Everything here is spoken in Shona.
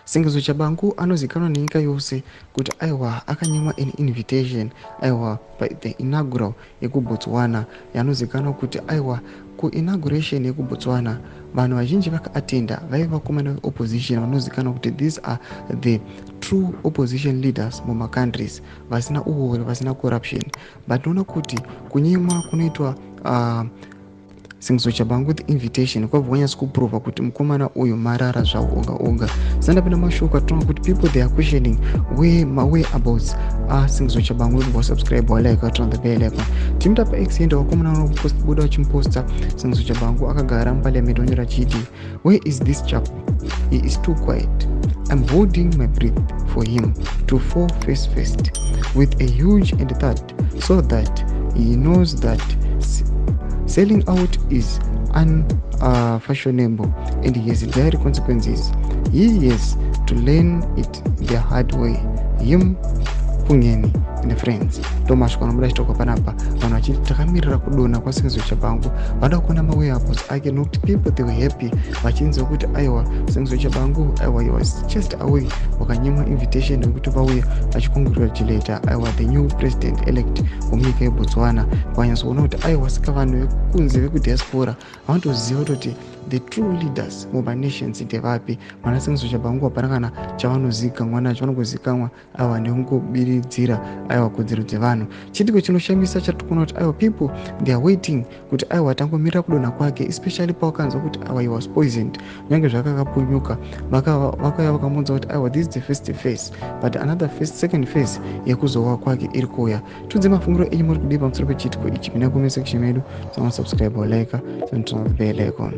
Sengezo Tshabangu anozivikanwa nenyika yose kuti aiwa akanyimwa an invitation aiwa by the inaugural yekuBotswana, yanozivikanwa kuti aiwa kuinauguration yekuBotswana vanhu vazhinji vakaatenda vaiva vakomana veopposition vanozivikanwa kuti these are the true opposition leaders mumacountries vasina uori, vasina corruption. But tinoona kuti kunyimwa kunoitwa Sengezo Tshabangu the invitation kwabva kwanyatso kuprova kuti mukomana uyu marara zvawo oga oga. Sandapinda mashoko atinoona kuti people, they are questioning where mawhereabouts aSengezo Tshabangu. Wasubscribe, walike, waturn the bell icon. Timuta paX ende vakomana vanobuda vachimuposta Sengezo Tshabangu akagara muparliament, vanyora chiti, "Where is this chap? He is too quiet. I'm holding my breath for him to fall face first with a huge and thud so that he knows that selling out is unfashionable and has dire consequences. He has to learn it the hard way, him, Pungeni and friends." Ndomasvika vanobuda chitokwa panapa, vanhu vachiti takamirira kudonha kwaSengezo Tshabangu, vada kuona mawhereabouts ake, nokuti people, they were happy vachinzwa kuti aiwa, Sengezo Tshabangu aiwa, he was just away, wakanyimwa invitation yekuti vauye vachicongratulata aiwa the new president elect wemunyika yeBotswana. Vanyatsoona kuti aiwa, saka vanhu vekunze vekudiaspora vanotoziva kutoti the true leaders mumanations ndevapi. Vana Sengezo Tshabangu hapana kana chavanozivikanwa nacho, vanongozivikanwa aiwa nekungobiridzira aiwa kodzero dzevanhu. Chiitiko chinoshamisa chatiri kuona kuti aiwa, people, they are waiting kuti aiwa tangomirira kudonha kwake, especially pawakanzwa kuti aiwa, he was poisoned. Kunyange zvakakapunyuka, vakauya vakamuudza kuti aiwa, this is the first phase, but another first, second phase yekuzowa kwake iri kuuya. Tudze mafungiro enyu, muri kudii pamusoro pechiitiko ichi? Mina comment section medu, subscribe, like, turn on the bell icon.